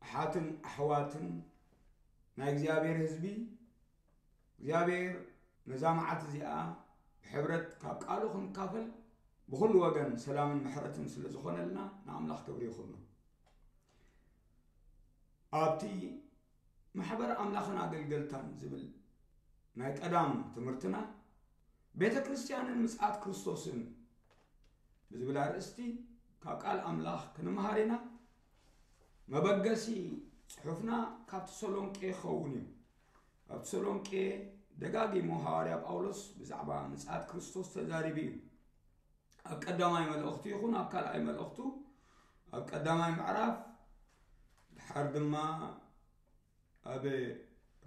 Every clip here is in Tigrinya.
ኣሓትን ኣሕዋትን ናይ እግዚኣብሔር ህዝቢ፣ እግዚኣብሔር ነዛ መዓልቲ እዚኣ ብሕብረት ካብ ቃሉ ክንካፈል ብኹሉ ወገን ሰላምን ምሕረትን ስለ ዝኾነልና ንኣምላኽ ክብሪ ይኹኖ። ኣብቲ ማሕበር ኣምላኽን ኣገልገልታን ዝብል ናይ ቀዳም ትምህርትና፣ ቤተ ክርስቲያንን ምጽኣት ክርስቶስን ብዝብል ኣርእስቲ ካብ ቃል ኣምላኽ ክንመሃር ኢና። መበገሲ ጽሑፍና ካብ ተሰሎንቄ ክኸውን እዩ። ኣብ ተሰሎንቄ ደጋጊሙ ሃዋርያ ጳውሎስ ብዛዕባ ምጽኣት ክርስቶስ ተዛሪቡ እዩ። ኣብ ቀዳማይ መልእኽቱ ይኹን ኣብ ካልኣይ መልእኽቱ፣ ኣብ ቀዳማይ ምዕራፍ፣ ድሓር ድማ ኣብ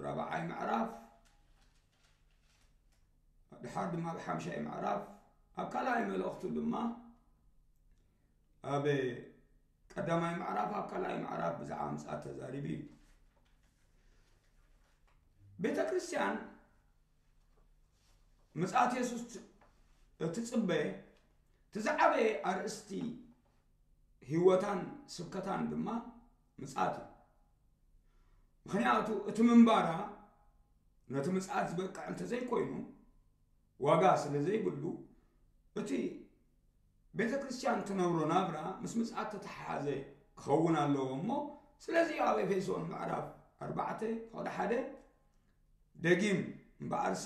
ራብዓይ ምዕራፍ፣ ድሓር ድማ ኣብ ሓምሻይ ምዕራፍ፣ ኣብ ካልኣይ መልእኽቱ ድማ፣ ኣብ ቀዳማይ ምዕራፍ፣ ኣብ ካልኣይ ምዕራፍ ብዛዕባ ምጽኣት ተዛሪቡ እዩ። ቤተ ክርስቲያን ምጽኣት የሱስ እትጽበ፣ እቲ ዝዓበየ ኣርእስቲ ህይወታን ስብከታን ድማ ምጽኣት እዩ። ምኽንያቱ እቲ ምንባራ ነቲ ምጽኣት ዝበቅዕ እንተዘይኮይኑ፣ ዋጋ ስለ ዘይብሉ፣ እቲ ቤተ ክርስቲያን ትነብሮ ናብራ ምስ ምጽኣት ተተሓሓዘ ክኸውን ኣለዎ እሞ፣ ስለዚ ኣብ ኤፌሶን ምዕራፍ ኣርባዕተ ፍቕዲ ሓደ ደጊም እምበኣርሲ፣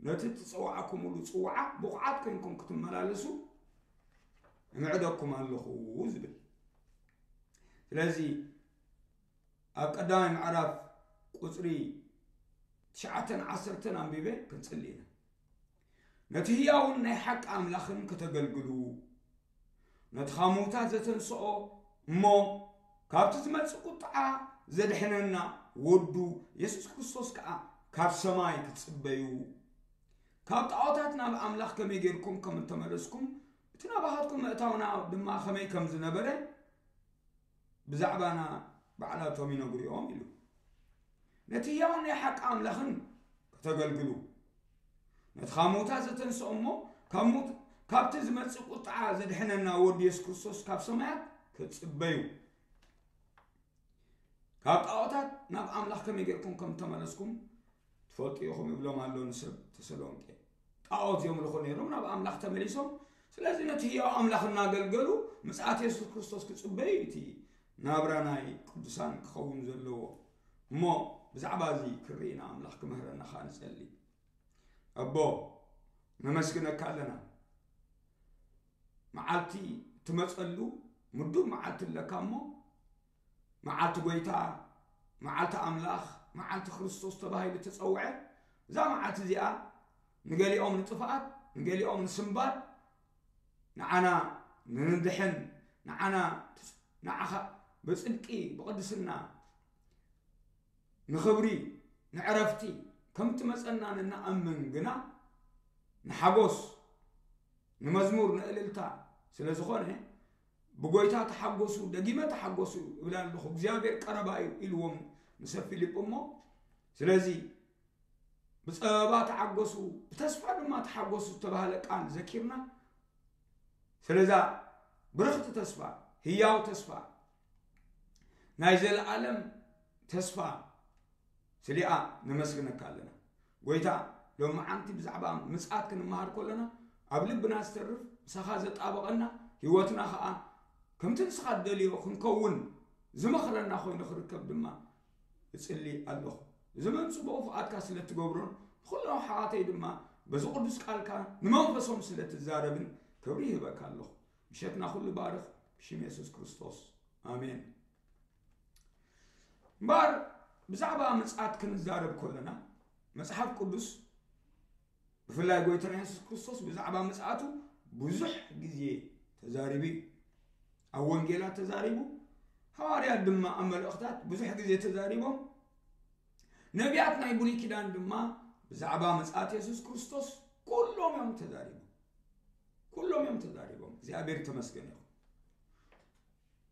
ነቲ እትጸዋዕኩምሉ ጽውዓ ብቑዓት ኮይንኩም ክትመላለሱ እምዕደኩም ኣለኹ ዝብል። ስለዚ ኣብ ቀዳማይ ምዕራፍ ቁጽሪ ትሽዓተን ዓሰርተን ኣንቢበ ክንጽሊ ኢና። ነቲ ህያውን ናይ ሓቂ ኣምላኽን ከተገልግሉ፣ ነቲ ካብ ምውታት ዘተንስኦ እሞ ካብቲ ዝመጽእ ቁጥዓ ዘድሕነና ወዱ የሱስ ክርስቶስ ከኣ ካብ ሰማይ ክትጽበዩ፣ ካብ ጣዖታት ናብ ኣምላኽ ከመይ ጌርኩም ከም እተመለስኩም፣ እቲ ናባኻትኩም ምእታውና ድማ ከመይ ከም ዝነበረ ብዛዕባና ባዕላቶም ይነግሩ እዮም ኢሉ። ነቲ ህያውን ናይ ሓቂ ኣምላኽን ከተገልግሉ፣ ነቲ ካብ ምውታት ዘተንስኦ እሞ ካብ ምውት-፣ ካብቲ ዝመጽእ ቁጥዓ ዘድሕነና ወዲ የሱስ ክርስቶስ ካብ ሰማያት ክትጽበዩ፣ ካብ ጣዖታት ናብ ኣምላኽ ከመይ ጌርኩም ከም እተመለስኩም ትፈልጡ ኢኹም ይብሎም ኣሎ ንሰብ ተሰሎንቄ። ጣዖት የምልኹ ነይሮም፣ ናብ ኣምላኽ ተመሊሶም። ስለዚ ነቲ ህያው ኣምላኽ እናገልገሉ ምጽኣት የሱስ ክርስቶስ ክጽበዩ እዩ እቲ ናብራ ናይ ቅዱሳን ክኸውን ዘለዎ። እሞ ብዛዕባ እዚ ክርኢና ኣምላኽ ክምህረና ከኣ ንጸሊ። ኣቦ፣ ነመስግነካ ኣለና። መዓልቲ ትመጸሉ ምዱብ መዓልቲ ኣለካ እሞ፣ መዓልቲ ጐይታ፣ መዓልቲ ኣምላኽ፣ መዓልቲ ክርስቶስ ተባሂሉ ተጸውዐ። እዛ መዓልቲ እዚኣ ንገሊኦም ንጥፍኣት፣ ንገሊኦም ንስንባድ፣ ንዓና ንንድሕን፣ ንዓና ንዓኻ ብጽድቂ ብቕድስና ንኽብሪ ንዕረፍቲ ከም እትመጸና ንንኣምን ግና ንሓጎስ ንመዝሙር ንእልልታ ስለ ዝኾነ ብጎይታ ተሓጎሱ፣ ደጊመ ተሓጎሱ እብል ኣለኹ፣ እግዚኣብሔር ቀረባ እዩ ኢልዎም ንሰብ ፊልጶ እሞ፣ ስለዚ ብጸበባ ተሓጎሱ፣ ብተስፋ ድማ ተሓጎሱ ዝተባህለ ቃል ዘኪርና፣ ስለዛ ብርኽቲ ተስፋ፣ ህያው ተስፋ፣ ናይ ዘለኣለም ተስፋ ስሊኣ ነመስግነካ ኣለና። ጎይታ፣ ሎመዓንቲ ብዛዕባ ምጽኣት ክንመሃር ከለና ኣብ ልብና ዝተርፍ፣ ምሳኻ ዘጣበቐና፣ ህይወትና ኸኣ ከምቲ ንስኻ እትደልዮ ክንከውን ዝመኽረና ኮይኑ ክርከብ ድማ እጽሊ ኣለኹ። እዚ መን ጽቡቕ ፍቓድካ ስለ እትገብሮን ንኹሎም ኣሕዋተይ ድማ በዚ ቅዱስ ቃልካ ንመንፈሶም ስለ እትዛረብን ክብሪ ይህበካ ኣለኹ። ምሸትና ኩሉ ባርኽ ብሽም የሱስ ክርስቶስ። ኣሜን። እምበኣር ብዛዕባ ምጽኣት ክንዛረብ ከለና መጽሓፍ ቅዱስ ብፍላይ ጎይታና የሱስ ክርስቶስ ብዛዕባ ምጽኣቱ ብዙሕ ግዜ ተዛሪቡ እዩ። ኣብ ወንጌላት ተዛሪቡ፣ ሃዋርያት ድማ ኣብ መልእኽታት ብዙሕ ግዜ ተዛሪቦም። ነቢያት ናይ ብሉይ ኪዳን ድማ ብዛዕባ ምጽኣት የሱስ ክርስቶስ ኩሎም እዮም ተዛሪቦም። ኩሎም እዮም ተዛሪቦም። እግዚኣብሔር ተመስገን ይኹን።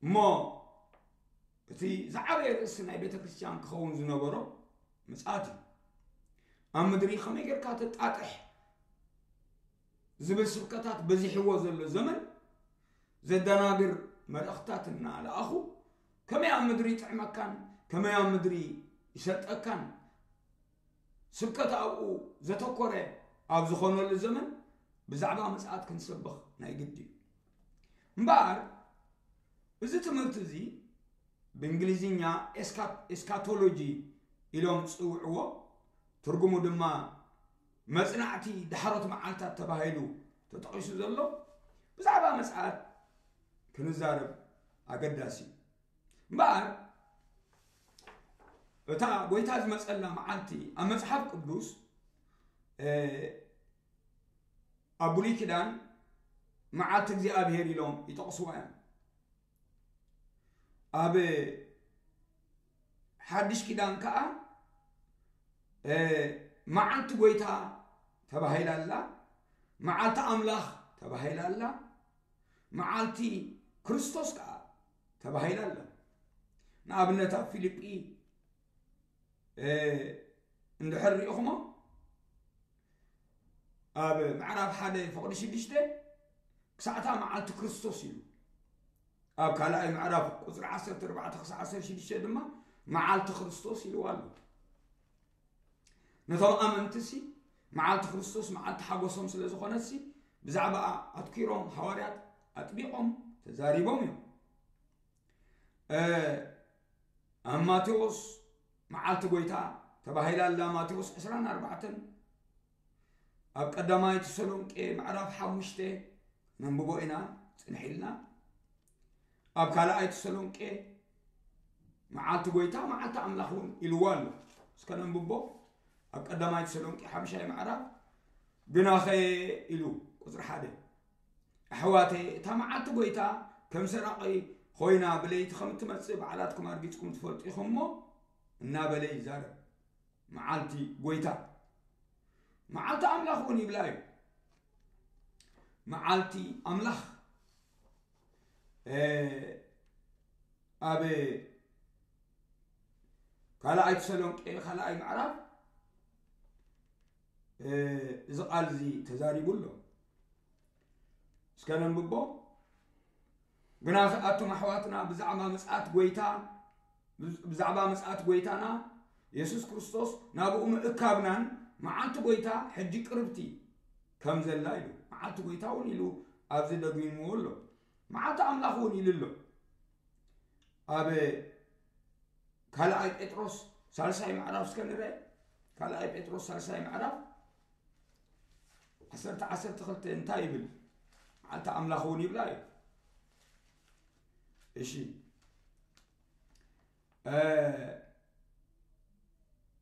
እሞ እቲ ዝዓበየ ርእሲ ናይ ቤተ ክርስቲያን ክኸውን ዝነበሮ ምጽኣት እዩ። ኣብ ምድሪ ከመይ ጌርካ ተጣጥሕ ዝብል ስብከታት በዚሕዎ ዘሎ ዘመን ዘደናግር መልእኽትታት እናለኣኹ ከመይ ኣብ ምድሪ ይጥዕመካን ከመይ ኣብ ምድሪ ይሰልጠካን ስብከት ኣብኡ ዘተኮረ ኣብ ዝኾነሉ ዘመን ብዛዕባ ምጽኣት ክንሰብኽ ናይ ግዲ እዩ። እምበኣር እዚ ትምህርቲ እዚ ብእንግሊዝኛ ኤስካቶሎጂ ኢሎም ዝጽውዕዎ፣ ትርጉሙ ድማ መጽናዕቲ ዳሕሮት መዓልታት ተባሂሉ ተጠቒሱ ዘሎ፣ ብዛዕባ ምጽኣት ክንዛረብ ኣገዳሲ እዩ። እምበኣር እታ ጎይታ ዝመጸላ መዓልቲ ኣብ መጽሓፍ ቅዱስ ኣብ ብሉይ ኪዳን መዓልቲ እግዚኣብሔር ኢሎም ይጠቕስዋ እዮም። ኣብ ሓድሽ ኪዳን ከዓ መዓልቲ ጎይታ ተባሂላ ኣላ፣ መዓልቲ ኣምላኽ ተባሂላ ኣላ፣ መዓልቲ ክርስቶስ ከዓ ተባሂላ ኣላ። ንኣብነት ኣብ ፊልጲ እንድሕር ሪኢኹሞ ኣብ ምዕራፍ ሓደ ፍቕዲ ሽዱሽተ ክሳዕታ መዓልቲ ክርስቶስ ኢሉ፣ ኣብ ካልኣይ ምዕራፍ ቁፅሪ ዓሰርተ ኣርባዕተ ክሳዕ ዓሰርተ ሽዱሽተ ድማ መዓልቲ ክርስቶስ ኢልዋ ኣሎ። ነቶም ኣመንቲ ሲ መዓልቲ ክርስቶስ መዓልቲ ሓጎሶም ስለ ዝኾነት ሲ ብዛዕባ ኣትኪሮም ሃዋርያት ኣጥቢቖም ተዛሪቦም እዮም። ኣብ ማቴዎስ መዓልቲ ጎይታ ተባሂላ ኣላ። ማቴዎስ ዕስራን ኣርባዕተን ኣብ ቀዳማይ ተሰሎንቄ ምዕራፍ ሓሙሽተ ነንብቦ ኢና ጽንሕ ኢልና። ኣብ ካልኣይ ተሰሎንቄ መዓልቲ ጎይታ መዓልቲ ኣምላኽ እውን ኢልዋ ኣሎ። እስከ ነንብቦ። ኣብ ቀዳማይ ተሰሎንቄ ሓምሻይ ምዕራፍ ግናኸ ኢሉ ቁፅሪ ሓደ ኣሕዋተይ እታ መዓልቲ ጎይታ ከም ሰራቒ ኮይና ብለይቲ ከም እትመጽእ ባዕላትኩም ኣርጊጽኩም ትፈልጡ ኢኹም እሞ እናበለ ይዛረብ። መዓልቲ ጎይታ መዓልቲ ኣምላኽ እውን ይብላ እዩ። መዓልቲ ኣምላኽ ኣብ ካልኣይ ተሰሎንቄ ካልኣይ ምዕራፍ እዚ ቃል እዚ ተዛሪቡ ኣሎ። እስከ ነንብቦ። ግና ኣቱም ኣሕዋትና ብዛዕባ ምጽኣት ጎይታ ብዛዕባ ምጽኣት ጎይታና የሱስ ክርስቶስ ናብኡ ምእካብናን መዓልቲ ጎይታ ሕጂ ቅርብቲ ከም ዘላ ኢሉ። መዓልቲ ጎይታ እውን ኢሉ ኣብዚ ደግምዎ ኣሎ። መዓልቲ ኣምላኽ እውን ኢሉ ኣሎ። ኣብ ካልኣይ ጴጥሮስ ሳልሳይ ምዕራፍ እስከ ንርአ። ካልኣይ ጴጥሮስ ሳልሳይ ምዕራፍ ዓሰርተ ዓሰርተ ክልተ እንታይ ይብል? መዓልቲ ኣምላኽ እውን ይብላ እዩ። እሺ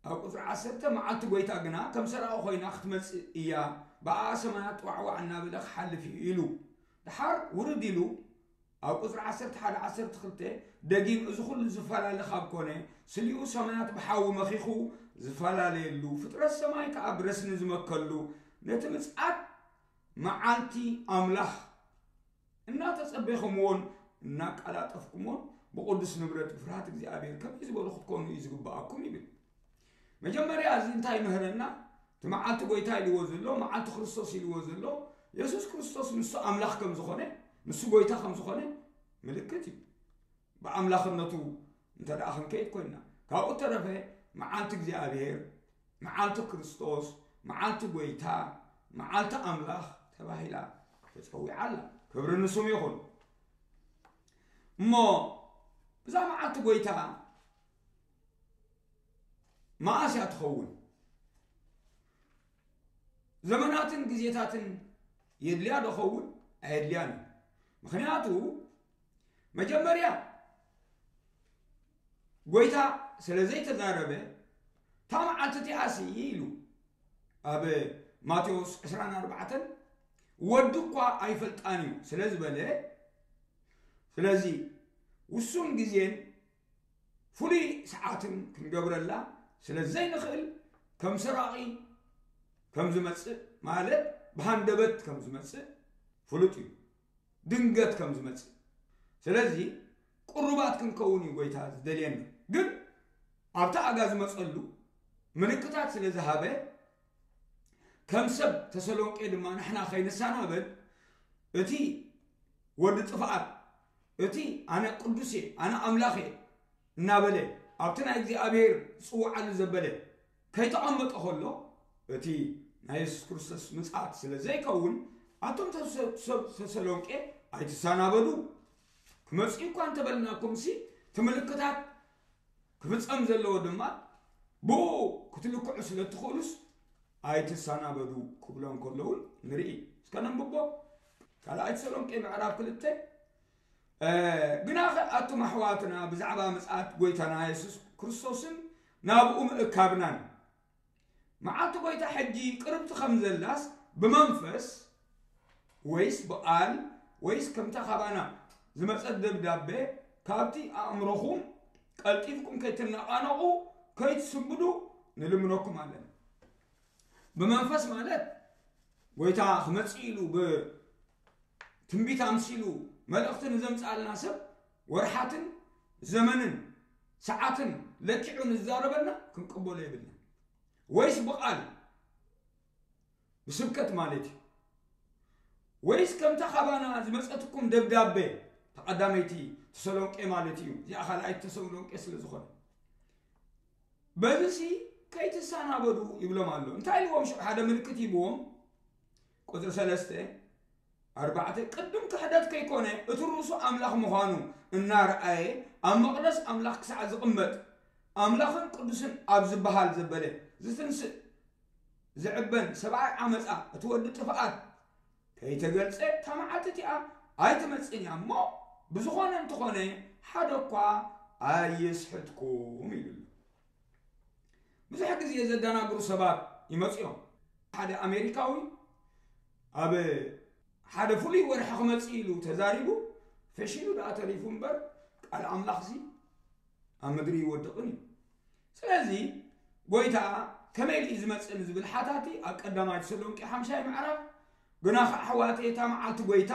ኣብ ቁፅሪ ዓሰርተ መዓልቲ ጎይታ ግና ከም ሰራቂ ኮይና ክትመፅእ እያ፣ ብኣኣ ሰማያት ዋዕዋዕ እናበለ ክሓልፍ እዩ ኢሉ ድሓር ውርድ ኢሉ ኣብ ቁፅሪ ዓሰርተ ሓደ ዓሰርተ ክልተ ደጊም እዚ ኩሉ ዝፈላለ ካብ ኮነ ስሊኡ ሰማያት ብሓዊ መኺኹ ዝፈላለየሉ ፍጥረት ሰማይ ከዓ ብረስኒ ዝመከሉ ነቲ ምፅኣት መዓልቲ ኣምላኽ እናተጸበኹምዎን እናቀላጠፍኩምዎን ብቕዱስ ንብረት ብፍርሃት እግዚኣብሔር ከመይ ዝበሉ ክትኮኑ እዩ ዝግብኣኩም ይብል። መጀመርያ እዚ እንታይ ይምህረና? እቲ መዓልቲ ጎይታ ኢልዎ ዘሎ መዓልቲ ክርስቶስ ኢልዎ ዘሎ የሱስ ክርስቶስ ንሱ ኣምላኽ ከም ዝኾነ ንሱ ጎይታ ከም ዝኾነ ምልክት እዩ። ብኣምላኽነቱ እንተ ደኣ ክንከይድ ኮይንና ካብኡ ተረፈ መዓልቲ እግዚኣብሔር መዓልቲ ክርስቶስ መዓልቲ ጎይታ መዓልቲ ኣምላኽ ተባሂላ ተጸዊዓ ኣላ። ክብሪ ንስሙ ይኹን። እሞ እዛ መዓልቲ ጎይታ መኣስ እያ ትኸውን? ዘመናትን ግዜታትን የድልያ ዶ ኸውን? ኣየድልያን እዩ። ምክንያቱ መጀመርያ ጎይታ ስለ ዘይተዛረበ እታ መዓልቲ እቲኣሲ ኢሉ ኣብ ማቴዎስ ዕስራን ኣርባዕተን ወዲ እኳ ኣይፈልጣን እዩ ስለ ዝበለ ስለዚ ውሱን ግዜን ፍሉይ ሰዓትን ክንገብረላ ስለ ዘይንኽእል ከም ሰራቒ ከም ዝመጽእ ማለት ብሃንደበት ከም ዝመጽእ ፍሉጥ እዩ። ድንገት ከም ዝመጽእ ስለዚ ቅሩባት ክንከውን እዩ ጎይታ ዝደልየና። ግን ኣብቲ ኣጋ ዝመጸሉ ምልክታት ስለ ዝሃበ ከም ሰብ ተሰሎንቄ ድማ ንሕና ከይንሰናበድ እቲ ወዲ ጥፍኣት እቲ ኣነ ቅዱስ እየ፣ ኣነ ኣምላኽ እየ እናበለ ኣብቲ ናይ እግዚኣብሔር ዝጽውዓሉ ዘበለ ከይተቐመጠ ከሎ፣ እቲ ናይ የሱስ ክርስቶስ ምጽኣት ስለ ዘይከውን፣ ኣቶም ተሰ-፣ ሰብ ተሰሎንቄ ኣይትሰናበዱ። ክመጽእ እኳ እንተበልናኩምሲ፣ እቲ ምልክታት ክፍጸም ዘለዎ ድማ ብኡ ክትልክዑ ስለ እትኽእሉስ ኣይትሰናበዱ ክብሎም ከለውን ንርኢ። እስከ ነንብቦ። ካልኣይ ተሰሎንቄ ምዕራፍ ክልተ። እ፣ ግናኸ ኣቱም ኣሕዋትና ብዛዕባ ምጽኣት ጐይታና የሱስ ክርስቶስን ናብኡ ምእካብናን፣ መዓልቲ ጐይታ ሕጂ ቅርብቲ ከም ዘላስ ብመንፈስ ወይስ ብቓል ወይስ ከምታ ካባና ዝመጸት ደብዳቤ፣ ካብቲ ኣእምሮኹም ቀልጢፍኩም ከይትነቓነቑ ከይትስንብዱ ንልምነኩም ኣለና። ብመንፈስ ማለት ጐይታ ክመጽእ ኢሉ ብትንቢት ኣምሲሉ መልእኽቲ ንዘምጽኣልና ሰብ ወርሓትን ዘመንን ሰዓትን ለኪዑ ንዛረበና ክንቅበሎ የብልና። ወይስ ብቓል ብስብከት ማለት እዩ። ወይስ ከምታ ካባና ዝመጸትኩም ደብዳቤ፣ ተቐዳመይቲ ተሰሎንቄ ማለት እዩ። እዚኣ ካልኣይቲ ተሰሎንቄ ስለ ዝኾነ። በዚሲ ከይትሰናበዱ ይብሎም ኣሎ። እንታይ ኢልዎም ሽዑ? ሓደ ምልክት ሂብዎም። ቁጽሪ ሰለስተ፣ ኣርባዕተ፣ ቅድም ክሕደት ከይኮነ እቲ ርእሱ ኣምላኽ ምዃኑ እናረኣየ ኣብ መቕደስ ኣምላኽ ክሳዕ ዝቕመጥ ኣምላኽን ቅዱስን ኣብ ዝበሃል ዘበለ ዝትንስእ ዝዕበን ሰብኣይ ዓመፃ እቲ ወዲ ጥፍኣት ከይተገልፀ እታ መዓልቲ እቲኣ ኣይትመፅእን እያ እሞ ብዝኾነ እንተኾነ ሓደ እኳ ኣይስሕትኩም ኢሉ ኣሎ። ብዙሕ ግዜ ዘደናግሩ ሰባት ይመፁ እዮም። ሓደ ኣሜሪካዊ ኣብ ሓደ ፍሉይ ወርሒ ክመፅእ ኢሉ ተዛሪቡ ፈሺሉ ደኣ ተሪፉ እምበር ቃል ኣምላኽሲ ኣብ ምድሪ ይወድቕን እዩ። ስለዚ ጐይታ ከመይ ኢሉ እዩ ዝመጽእ ንዝብል ሓታቲ ኣብ ቀዳማይ ተሰሎንቄ ሓምሻይ ምዕራፍ ግናኸ ኣሕዋተይ እታ መዓልቲ ጐይታ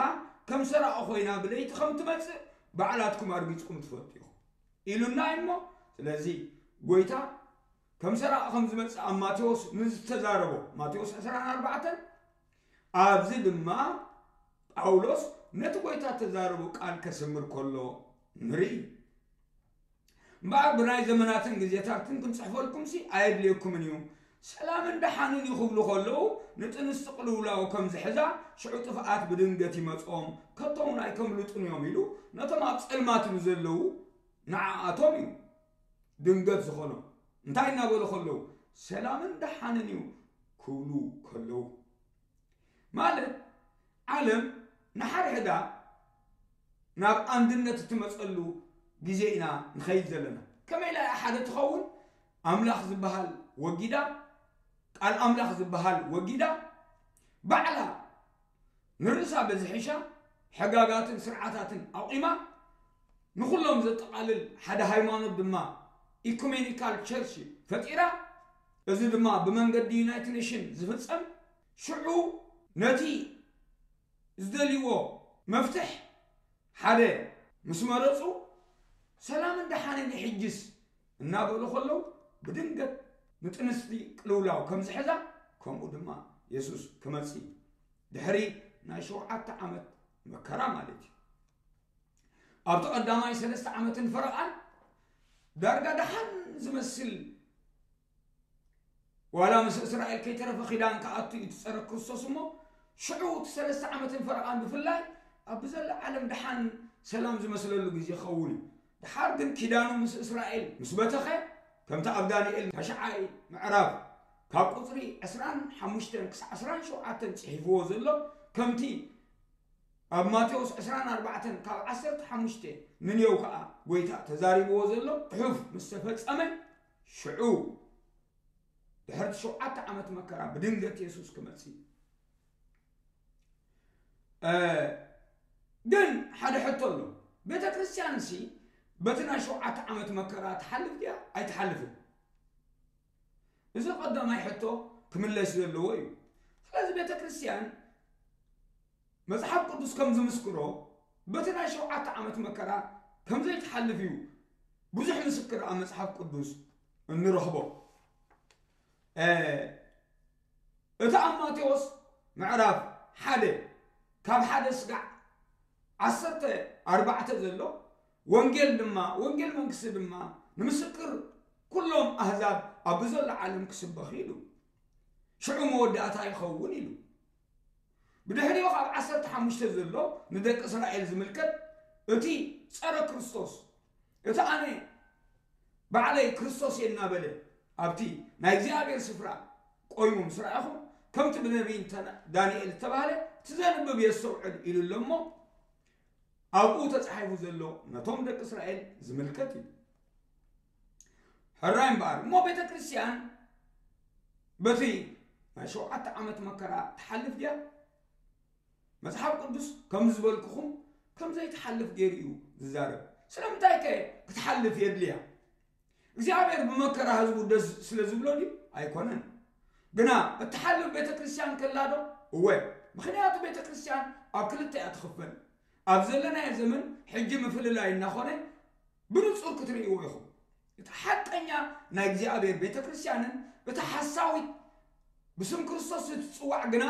ከም ሰራቒ ኾይና ብለይቲ ከም ትመጽእ ባዕላትኩም ኣርጊጽኩም ትፈልጡ ኢኹም ኢሉና እዩ እሞ ስለዚ ጐይታ ከም ሰራቒ ከም ዝመጽእ ኣብ ማቴዎስ ንዝተዛረቦ ማቴዎስ ዕስራን ኣርባዕተን ኣብዚ ድማ ጳውሎስ ነቲ ጐይታ ተዛረቦ ቃል ከስምር ከሎ ንርኢ። እምበኣር ብናይ ዘመናትን ግዜታትን ክንጽሕፈልኩምሲ ኣየድልየኩምን እዩ። ሰላምን ደሓንን እዩ ክብሉ ከለዉ ንጥንስቲ ቅልውላው ከም ዝሕዛ ሽዑ ጥፍኣት ብድንገት ይመጾም ከቶ እውን ኣይከምልጡን እዮም ኢሉ ነቶም ኣብ ጸልማት ንዘለዉ ንዓኣቶም እዩ ድንገት ዝኾኖም። እንታይ እናበሉ ከለዉ ሰላምን ደሓንን እዩ ክብሉ ከለዉ ማለት ዓለም ንሓድሕዳ ናብ ኣንድነት እትመፀሉ ግዜ ኢና ንኸይድ ዘለና። ከመይ ኢላ እያ ሓደ ትኸውን? ኣምላኽ ዝበሃል ወጊዳ፣ ቃል ኣምላኽ ዝበሃል ወጊዳ፣ ባዕላ ንርእሳ በዝሒሻ፣ ሕጋጋትን ስርዓታትን ኣቑማ፣ ንኹሎም ዘጠቓልል ሓደ ሃይማኖት ድማ ኢኩሜኒካል ቸርች ፈጢራ፣ እዚ ድማ ብመንገዲ ዩናይትድ ኔሽን ዝፍጸም፣ ሽዑ ነቲ ዝደልይዎ መፍትሕ ሓደ ምስ መረጹ ሰላምን ደሓንን ይሕጅስ እናበሉ ከለዉ ብድንገት ንጥንስቲ ቅልውላው ከም ዝሕዛ ከምኡ ድማ የሱስ ክመጽእ እዩ። ድሕሪ ናይ ሸውዓተ ዓመት መከራ ማለት እዩ። ኣብቲ ቀዳማይ ሰለስተ ዓመትን ፈረቓን ዳርጋ ደሓን ዝመስል ዋላ ምስ እስራኤል ከይተረፈ ኪዳን ክኣቱ እዩ እቲ ጸረ ክርስቶስ እሞ ሽዑ እቲ ሰለስተ ዓመትን ፈረቓን ብፍላይ ኣብ ብዘላ ዓለም ደሓን ሰላም ዝመስለሉ ግዜ ክኸውን እዩ። ድሓር ግን ኪዳኑ ምስ እስራኤል ምስ በተኸ ከምቲ ኣብ ዳንኤል ታሽዓይ ምዕራፍ ካብ ቁጽሪ ዕስራን ሓሙሽተን ክሳዕ ዕስራን ሸውዓተን ጽሒፍዎ ዘሎ ከምቲ ኣብ ማቴዎስ ዕስራን ኣርባዕተን ካብ ዓሰርተ ሓሙሽተ ንኔው ከኣ ጐይታ ተዛሪብዎ ዘሎ ጽሑፍ ምስ ተፈጸመ ሽዑ ድሕርቲ ሸውዓተ ዓመት መከራ ብድንገት የሱስ ክመጽእ እዩ። ግን ሓደ ሕቶ ኣሎ። ቤተ ክርስቲያን ሲ በቲ ናይ ሸውዓተ ዓመት መከራ ትሓልፍ ድያ ኣይትሓልፍን? እዚ ቀዳማይ ሕቶ ክምለስ ዘለዎ እዩ። ስለዚ ቤተ ክርስቲያን መጽሓፍ ቅዱስ ከም ዝምስክሮ በቲ ናይ ሸውዓተ ዓመት መከራ ከም ዘይትሓልፍ እዩ ብዙሕ ምስክር ኣብ መጽሓፍ ቅዱስ እንረኽቦ። እቲ ኣብ ማቴዎስ ምዕራፍ ሓደ ካብ ሓደ ስጋዕ ዓሰርተ ኣርባዕተ ዘሎ፣ ወንጌል ድማ፣ ወንጌል መንግስቲ ድማ ንምስክር ኩሎም ኣህዛብ ኣብ ብዘሎ ዓለም ክስበኽ ኢሉ። ሽዑ መወዳእታ ይኸውን ኢሉ። ብድሕሪኡ ካብ ዓሰርተ ሓሙሽተ ዘሎ ንደቂ እስራኤል ዝምልከት፣ እቲ ጸረ ክርስቶስ፣ እቲ ኣነ ባዕለይ ክርስቶስ እየ እናበለ ኣብቲ ናይ እግዚኣብሔር ስፍራ ቆይሙ ምስ ረኣኹ፣ ከምቲ ብነቢይ እንተ-፣ ዳንኤል ዝተባህለ፣ እቲ ዘንብብ የስተውዕል ኢሉ ኣሎ እሞ፣ ኣብኡ ተጻሒፉ ዘሎ ነቶም ደቂ እስራኤል ዝምልከት እዩ። ሕራይ እምበኣር እሞ፣ ቤተ ክርስቲያን በቲ ናይ ሸውዓተ ዓመት መከራ ትሓልፍ ድያ? መጽሓፍ ቅዱስ ከም ዝበልኩኹም ከም ዘይትሓልፍ ገይሩ እዩ ዝዛረብ። ስለምንታይ ከ ክትሓልፍ የድልያ? እግዚኣብሔር ብመከራ ህዝቡ ደስ ስለ ዝብሎ ድዩ? ኣይኮነን። ግና እትሓልፍ ቤተ ክርስቲያን ከላ ዶ? እወ። ምኽንያቱ ቤተ ክርስቲያን ኣብ ክልተ እያ ትኽፈል። ኣብ ዘለናዮ ዘመን ሕጂ ምፍልላይ እናኾነ ብንጹር ክትርእይዎ ኢኹም። እቲ ሓቀኛ ናይ እግዚኣብሔር ቤተ ክርስቲያንን እታ ሓሳዊት ብስም ክርስቶስ እትጽዋዕ ግና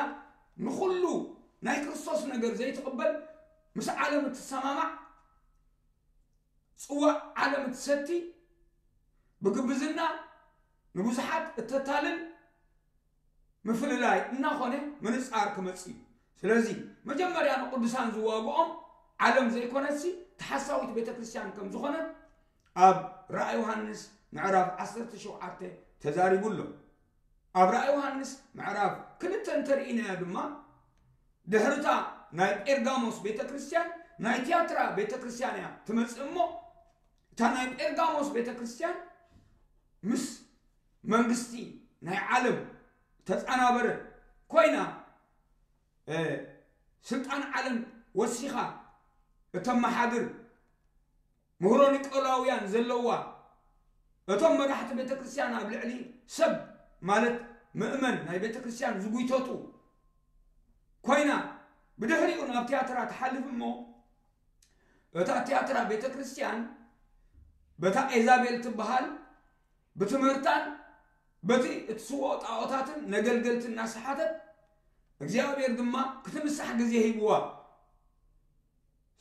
ንኹሉ ናይ ክርስቶስ ነገር ዘይትቕበል፣ ምስ ዓለም እትሰማማዕ፣ ጽዋእ ዓለም እትሰቲ፣ ብግብዝና ንብዙሓት እተታልል ምፍልላይ እናኾነ ምንጻር ክመጽእ እዩ። ስለዚ መጀመርያ ንቅዱሳን ዝዋግኦም ዓለም ዘይኮነትሲ፣ ተሓሳዊት ቤተ ክርስቲያን ከም ዝኾነት ኣብ ራእይ ዮሃንስ ምዕራፍ ዓሰርተ ሸውዓተ ተዛሪቡ ኣሎ። ኣብ ራእይ ዮሃንስ ምዕራፍ ክልተ እንተርኢናያ ድማ፣ ድሕርታ ናይ ጴርጋሞስ ቤተ ክርስቲያን፣ ናይ ትያትራ ቤተ ክርስቲያን እያ ትመጽእ እሞ፣ እታ ናይ ጴርጋሞስ ቤተ ክርስቲያን ምስ መንግስቲ ናይ ዓለም ተጻናበረ ኮይና፣ እ፣ ስልጣን ዓለም ወሲኻ እተመሓድር ምህሮ ኒቆላውያን ዘለዋ፣ እቶም መራሕቲ ቤተ ክርስቲያን ኣብ ልዕሊ ሰብ፣ ማለት ምእመን ናይ ቤተ ክርስቲያን ዝጉይተቱ ኮይና፣ ብድሕሪኡ ናብ ትያትራ ትሓልፍ እሞ፣ እታ ትያትራ ቤተ ክርስቲያን በታ ኤዛቤል ትበሃል ብትምህርታን በቲ እትስውኦ ጣዖታትን ነገልገልቲ እናሰሓተት፣ እግዚኣብሔር ድማ ክትንሳሕ ግዜ ሂብዋ።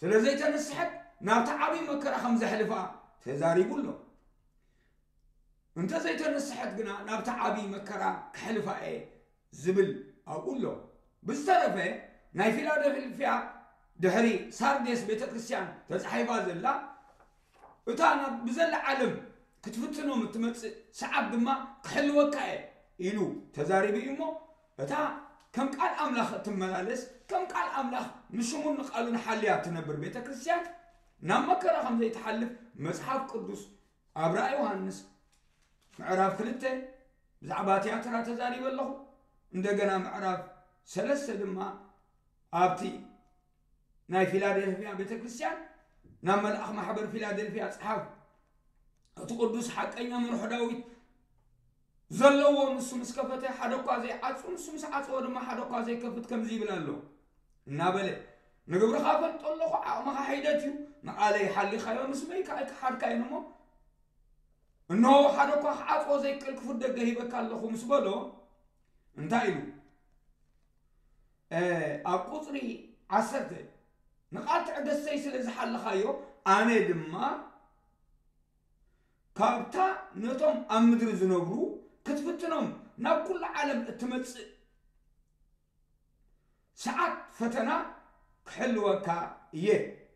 ስለ ዘይተነስሐት ናብቲ ዓብዪ መከራ ከም ዘሕልፋ ተዛሪቡ ኣሎ። እንተ ዘይተነስሐት ግና ናብቲ ዓብዪ መከራ ክሕልፋ እየ ዝብል ኣብኡ ኣሎ። ብዝተረፈ ናይ ፊላደልፍያ ድሕሪ ሳርዴስ ቤተ ክርስቲያን ተጻሒፋ ዘላ፣ እታ ናብ ብዘላ ዓለም ክትፍትኖም እትመጽእ ሰዓት ድማ ክሕልወካ እየ ኢሉ ተዛሪቡ እዩ እሞ፣ እታ ከም ቃል ኣምላኽ እትመላለስ፣ ከም ቃል ኣምላኽ ንሽሙን ንቃሉን ሓልያ እትነብር ቤተ ክርስቲያን ናብ መከራ ከም ዘይትሓልፍ መጽሓፍ ቅዱስ ኣብ ራእይ ዮሃንስ ምዕራፍ ክልተ ብዛዕባ ትያትራ ተዛሪበ ኣለኹ። እንደገና ምዕራፍ ሰለስተ ድማ ኣብቲ ናይ ፊላደልፍያ ቤተ ክርስቲያን ናብ መልኣኽ ማሕበር ፊላደልፍያ ጸሓፍ። እቲ ቅዱስ ሓቀኛ መርሖ ዳዊት ዘለዎ ንሱ ምስ ከፈተ ሓደ እኳ ዘይዓጹ፣ ንሱ ምስ ዓጽዎ ድማ ሓደ እኳ ዘይከፍት ከምዚ ይብል ኣሎ እናበለ፣ ንግብርኻ ፈልጦ ኣለኹ፣ ዓቕምኻ ሒደት እዩ፣ ንቓለይ ሓሊኻዮ፣ ንስመይ ከኣ ኣይከሓድካዮን እሞ፣ እንሆ ሓደ እኳ ክዓጽዎ ዘይክእል ክፉት ደገ ሂበካ ኣለኹ ምስ በሎ፣ እንታይ ኢሉ? እ፣ ኣብ ቁጽሪ ዓሰርተ፣ ንቓል ትዕግስተይ ስለ ዝሓለኻዮ፣ ኣነ ድማ ካብታ ነቶም ኣብ ምድሪ ዝነብሩ ክትፍትኖም ናብ ኩሉ ዓለም እትመጽእ ሰዓት ፈተና ክሕልወካ እየ።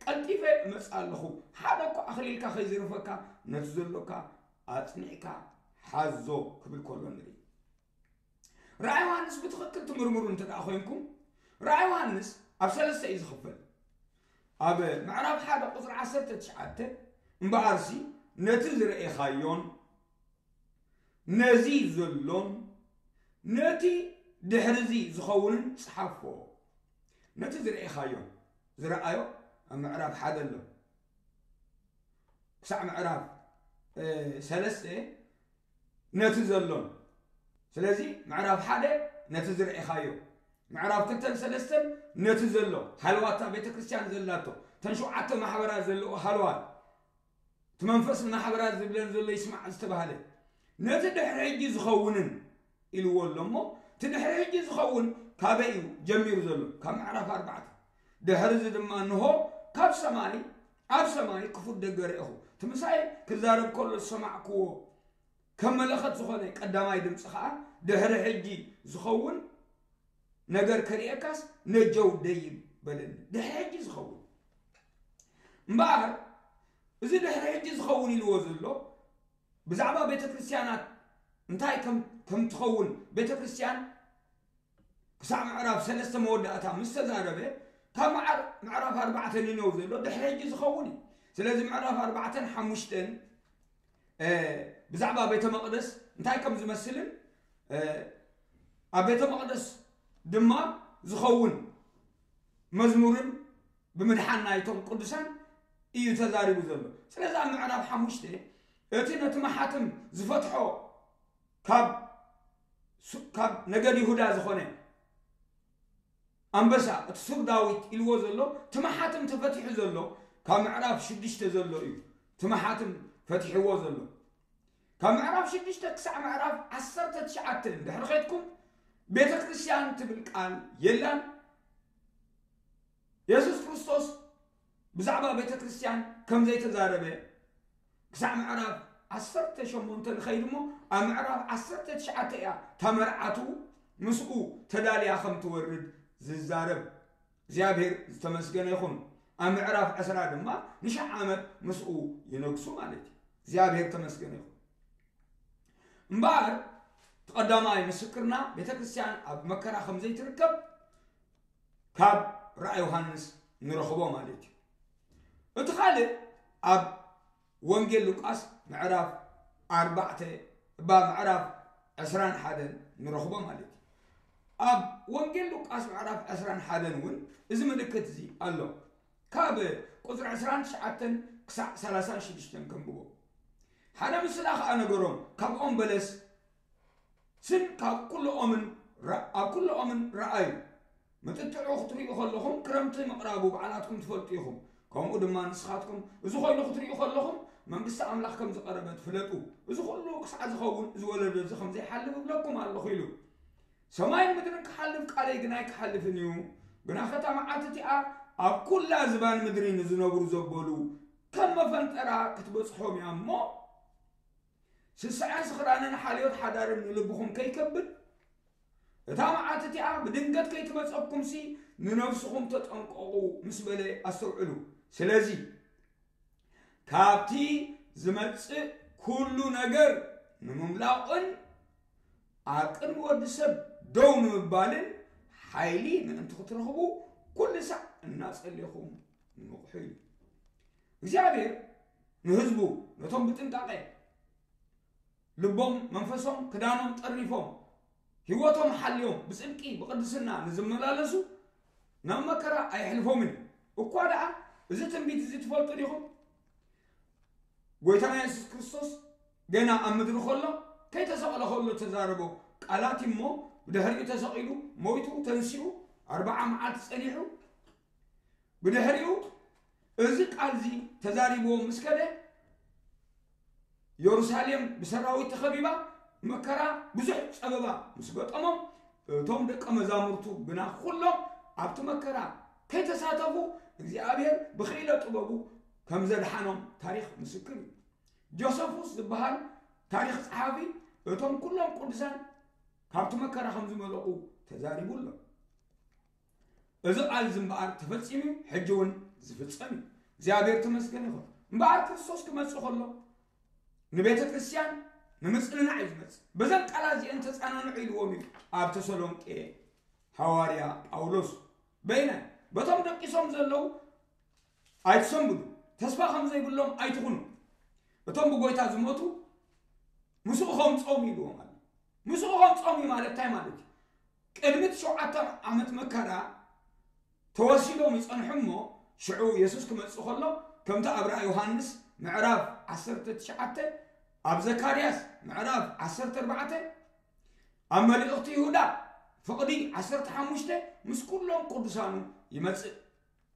ቀልጢፈ እመጽእ ኣለኹ። ሓደ እኳ ኣኽሊልካ ከይዝርፈካ ነቲ ዘሎካ ኣጽኒዕካ ሓዞ ክብል ከሎ ንርኢ። ራእይ ዮሃንስ ብትኽክል ትምርምሩ እንተ ደኣ ኮይንኩም፣ ራእይ ዮሃንስ ኣብ ሰለስተ እዩ ዝኽፈል። ኣብ ምዕራፍ ሓደ ቁጽሪ ዓሰርተ ትሽዓተ፣ እምበኣርሲ ነቲ ዝረኤኻዮን ነዚ ዘሎን ነቲ ድሕርዚ ዝኸውንን ጽሓፎ። ነቲ ዝረኤኻዮን፣ ዝረኣዮ ኣብ ምዕራፍ ሓደ ኣሎ። ክሳዕ ምዕራፍ፣ እ፣ ሰለስተ ነቲ ዘሎን። ስለዚ ምዕራፍ ሓደ ነቲ ዝረኤኻዮ፣ ምዕራፍ ክልተን ሰለስተን ነቲ ዘሎ፣ ሃለዋት እታ ቤተ ክርስቲያን ዘላቶ፣ እተን ሸውዓተ ማሕበራት ዘለዎ ሃለዋት፣ እቲ መንፈስ ንማሕበራት ዝብለን ዘሎ ይስማዕ ዝተባህለ፣ ነቲ ድሕሪ ሕጂ ዝኸውንን ኢልዎ ኣሎ እሞ፣ እቲ ድሕሪ ሕጂ ዝኸውን ካበይ እዩ ጀሚሩ ዘሎ? ካብ ምዕራፍ ኣርባዕተ። ድሕሪ እዚ ድማ እንሆ ካብ ሰማይ ኣብ ሰማይ ክፉት ደገ ርኤኹ። እቲ ምሳይ ክዛረብ ከሎ ዝሰማዕክዎ ከም መለኸት ዝኾነ ቀዳማይ ድምፂ ኸዓ ድሕሪ ሕጂ ዝኸውን ነገር ከርእየካስ ነጀው ደይብ በለኒ። ድሕሪ ሕጂ ዝኸውን እምበኣር፣ እዚ ድሕሪ ሕጂ ዝኸውን ኢልዎ ዘሎ ብዛዕባ ቤተ ክርስቲያናት እንታይ ከም ከም ትኸውን፣ ቤተ ክርስቲያን ክሳዕ ምዕራፍ ሰለስተ መወዳእታ ምስ ተዛረበ፣ ካብ ምዕራፍ ኣርባዕተ ንነው ዘሎ ድሕሪ ሕጂ ዝኸውን እዩ። ስለዚ ምዕራፍ ኣርባዕተን ሓሙሽተን ብዛዕባ ቤተ መቕደስ እንታይ ከም ዝመስልን ኣብ ቤተ መቕደስ ድማ ዝኸውን መዝሙርን ብምድሓን ናይቶም ቅዱሳን እዩ ተዛሪቡ ዘሎ። ስለዚ ኣብ ምዕራፍ ሓሙሽተ እቲ ነቲ መሓትም ዝፈትሖ ካብ ካብ ነገድ ይሁዳ ዝኾነ ኣንበሳ እቲ ሱር ዳዊት ኢልዎ ዘሎ እቲ መሓትም ተፈቲሑ ዘሎ ካብ ምዕራፍ ሽዱሽተ ዘሎ እዩ። እቲ መሓትም ፈቲሕዎ ዘሎ ካብ ምዕራፍ ሽዱሽተ ክሳዕ ምዕራፍ ዓሰርተ ትሽዓተ ድሕሪ ኸድኩም ቤተ ክርስቲያን ትብል ቃል የላን። የሱስ ክርስቶስ ብዛዕባ ቤተ ክርስቲያን ከም ዘይተዛረበ ክሳዕ ምዕራፍ ዓሰርተ ሸሞንተ ንኸይድ እሞ ኣብ ምዕራፍ ዓሰርተ ትሽዓተ እያ እታ መርዓቱ ምስኡ ተዳልያ ከም ትወርድ ዝዛረብ። እግዚኣብሔር ዝተመስገነ ይኹን። ኣብ ምዕራፍ ዕስራ ድማ ንሽሕ ዓመት ምስኡ ይነግሱ ማለት እዩ። እግዚኣብሔር ተመስገነ ይኹን። እምበኣር እቲ ቀዳማይ ምስክርና ቤተ ክርስቲያን ኣብ መከራ ከም ዘይትርከብ ካብ ራእይ ዮሃንስ ንረኽቦ ማለት እዩ። እቲ ካልእ ኣብ ወንጌል ሉቃስ ምዕራፍ ኣርባዕተ እባ ምዕራፍ ዕስራን ሓደን ንረኽቦ ማለት እዩ። ኣብ ወንጌል ሉቃስ ምዕራፍ ዕስራን ሓደን እውን እዚ ምልክት እዚ ኣሎ። ካብ ቁፅሪ ዕስራን ትሽዓተን ክሳዕ ሰላሳን ሽዱሽተን ከንብቦ። ሓደ ምስላ ኸዓ ነገሮም፣ ካብ ኦም በለስ ስን ካብ ኩሉ ኦምን ረ- ኣብ ኩሉ ኦምን ረኣዩ። ምጥጥዑ ክትርእዩ ከለኹም ክረምቲ ምቕራቡ ባዕላትኩም ትፈልጡ ኢኹም። ከምኡ ድማ ንስኻትኩም እዚ ኮይኑ ክትርእዩ ከለኹም መንግስቲ ኣምላኽ ከም ዝቐረበት ፍለጡ። እዚ ኩሉ ክሳዕ ዝኸውን እዚ ወለዶ እዚ ከም ዘይሓልፍ እብለኩም ኣለኹ ኢሉ። ሰማይን ምድርን ክሓልፍ ቃለይ ግን ኣይክሓልፍን እዩ። ግናኸ እታ መዓልቲ እቲኣ ኣብ ኩላ ዝባን ምድሪ ንዝነብሩ ዘበሉ ከም መፈንጠራ ክትበጽሖም እያ እሞ ስስዐን ስኽራንን ሓልዮት ሓዳርን ንልብኹም ከይከብድ እታ መዓልቲ እቲኣ ብድንገት ከይትመጸኩምሲ ንነፍስኹም ተጠንቀቑ ምስ በለ ኣስተውዕሉ። ስለዚ ካብቲ ዝመጽእ ኩሉ ነገር ንምምላቕን ኣብ ቅድሚ ወዲ ሰብ ደው ንምባልን ሓይሊ ምእንቲ ክትረኽቡ ኩሉ ሳዕ እናጸሌኹም ንቕሑ እዩ። እግዚኣብሔር ንህዝቡ ነቶም ብጥንቃቄ ልቦም መንፈሶም ክዳኖም ጠርኒፎም ህይወቶም ሓልዮም ብጽድቂ ብቕድስና ንዝመላለሱ ናብ መከራ ኣየሕልፎምን እዩ። እኳ ደኣ እዚ ትንቢት እዚ ትፈልጡ ዲኹም? ጎይታና የሱስ ክርስቶስ ገና ኣብ ምድሪ ከሎ ከይተሰቕለ ከሎ ተዛረቦ ቃላት እሞ ብድሕሪኡ ተሰቒሉ ሞይቱ ተንሲኡ ኣርባዓ መዓልቲ ጸኒሑ ብድሕሪኡ እዚ ቃል እዚ ተዛሪብዎም ምስ ከደ የሩሳሌም ብሰራዊት ተኸቢባ መከራ ብዙሕ ጸበባ ምስ ገጠሞም እቶም ደቀ መዛሙርቱ ግና ኩሎም ኣብቲ መከራ ከይተሳተፉ እግዚኣብሔር ብክኢለ ጥበቡ ከም ዘድሓኖም ታሪኽ ምስክር እዩ። ጆሰፉስ ዝበሃል ታሪኽ ጸሓፊ እቶም ኩሎም ቅዱሳን ካብቲ መከራ ከም ዝመለቑ ተዛሪቡ ኣሎ። እዚ ቃል እዚ እምበኣር ተፈጺሙ ሕጂ እውን ዝፍጸም እዩ። እግዚኣብሔር ተመስገን ይኹን። እምበኣር ክርስቶስ ክመጽእ ከሎ ንቤተ ክርስቲያን ንምጽንናዕ እዩ ዝመጽእ። በዘን ቃላት እዚአን ተጸናንዑ ኢልዎም እዩ ኣብ ተሰሎንቄ ሃዋርያ ጳውሎስ። በይነ በቶም ደቂሶም ዘለዉ ኣይትሰንብዱ፣ ተስፋ ከም ዘይብሎም ኣይትኹኑ። እቶም ብጎይታ ዝሞቱ ምስኡ ከም ጾሙ ኢልዎም ኣሎ። ምስኡ ከም ጾሙ ማለት እንታይ ማለት እዩ? ቅድሚ እቲ ሸውዓተ ዓመት መከራ ተወሲዶም ይጸንሑ እሞ ሽዑ የሱስ ክመጽእ ከሎ ከምቲ ኣብ ራእይ ዮሃንስ ምዕራፍ ዓሰርተ ትሽዓተ ኣብ ዘካርያስ ምዕራፍ ዓሰርተ ኣርባዕተ ኣብ መልእኽቲ ይሁዳ ፍቕዲ ዓሰርተ ሓሙሽተ ምስ ኩሎም ቅዱሳኑ ይመጽእ።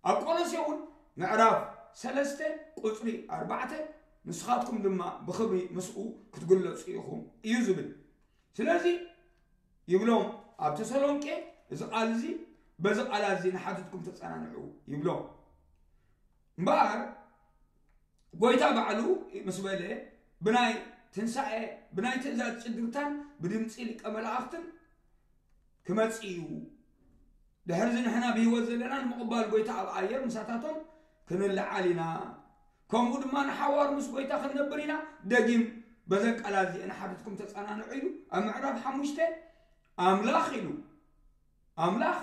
ኣብ ቆሎሴ እውን ምዕራፍ ሰለስተ ቁጽሪ ኣርባዕተ ንስኻትኩም ድማ ብኽብሪ ምስኡ ክትግለጹ ኢኹም እዩ ዝብል። ስለዚ ይብሎም ኣብ ተሰሎንቄ እዚ ቃል እዚ በዚ ቃላት እዚ ንሓትትኩም ተጸናንዑ ይብሎም። እምበኣር ጎይታ ባዕሉ ምስ በለ፣ ብናይ ትንሳኤ፣ ብናይ ትእዛዝ ጭድርታን ብድምፂ ሊቀ መላእኽትን ክመጽእ እዩ። ድሕርዚ ንሕና ብህይወት ዘለና ንምቕባል ጎይታ ኣብ ኣየር ምሳታቶም ክንለዓል ኢና። ከምኡ ድማ ንሓዋሩ ምስ ጎይታ ክንነብር ኢና። ደጊም በዘን ቃላት እዚአን ሓቲትኩም ተጸናንዑ ኢሉ ኣብ ምዕራፍ ሓሙሽተ ኣምላኽ ኢሉ፣ ኣምላኽ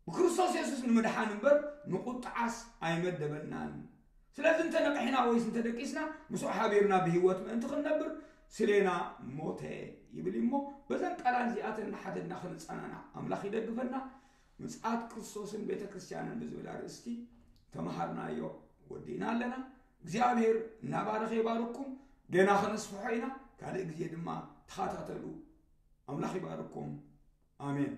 ብክርስቶስ የሱስ ንምድሓን እምበር ንቁጥዓስ ኣይመደበናን። ስለዚ እንተ ነቂሕና ወይስ እንተ ደቂስና ምስኡ ሓቢርና ብህይወት ምእንቲ ክንነብር ስሌና ሞተ ይብል እሞ፣ በዘን ቃላት እዚኣተን ንሓደድና ክንጸናናዕ ኣምላኽ ይደግፈና። ምጽኣት ክርስቶስን ቤተ ክርስቲያንን ብዝብል ኣርእስቲ ተመሃርናዮ ወዲእና ኣለና። እግዚኣብሔር እናባረኸ ይባርኩም። ገና ከነስፍሖ ኢና። ካልእ ግዜ ድማ ተኸታተሉ። ኣምላኽ ይባርኩም። ኣሜን።